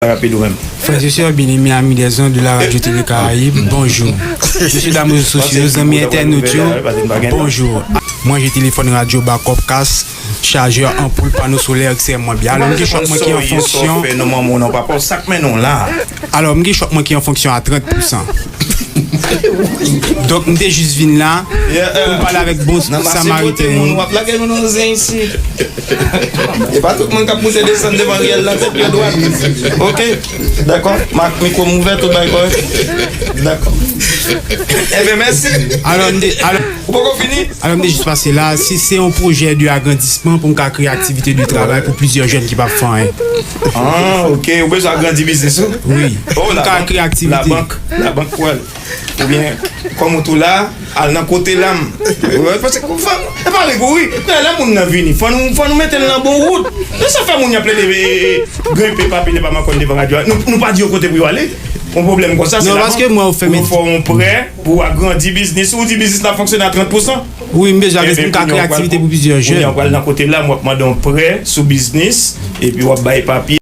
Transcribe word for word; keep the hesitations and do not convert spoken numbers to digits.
Rapid ou menm. Frères et sœurs bien-aimés, amis des ondes de la Radio Télé Caraïbes, bonjour. Mesye dam rezo sosyo yo, zanmi entènot yo, bonjou. Mwen je telefòn radyo bakòp kas, chajè anpoul pano solè, et cetera mwen byen. Alò, m gen chòk mwen ki an fonksyon. Fè non manman non papa, sa k mennen w la? Alò, m gen chòk mwen ki an fonksyon a trant pousan. Donk, m te jis vin la pou m pale avèk bon Samariten yo. W ap lage nou nan zen isi. E pa tout moun k ap moute desann devan Ariel la tèt yo dwat. Ok. Dakò. Mak mikwo m ouvè, tout bagay kòrèk. Dakò. Ebyen, mèsi. Alò, m te, alò, Ou poko fini? Alò, m te jis pase la. Si se yon pwojè de agrandisman pou m ka kreye aktivite de travay pou plizyè jèn ki p ap fè anyen. Ah, ok. Ou bezwen agrandi biznis ou? Wi. Oh, pou m ka kreye aktivite. Labank, labank pou al. Oubyen, kòm ou tou la, al nan kote la m. Paske fanm, e pa rigo wi. Lè moun nan vini, fò nou, fò nou mete l nan bon wout. E sa fè moun yo ap plede, e, e, grenpe pa pile pa makòn devan radyo a. Nou, nou pa di yo kote pou yo ale. Yon pwoblèm konsa, se labank. Non, paske mwen, ou fè, ou fè yon prè pou agrandi biznis ou, di biznis la fonksyone a trant pousan. Wi, m bezwen agrandi pou m ka kreye aktivite pou plizyè jèn. Kounye a, w pral nan kote la, m w ap mande yon prè sou biznis, epi w ap bay papye.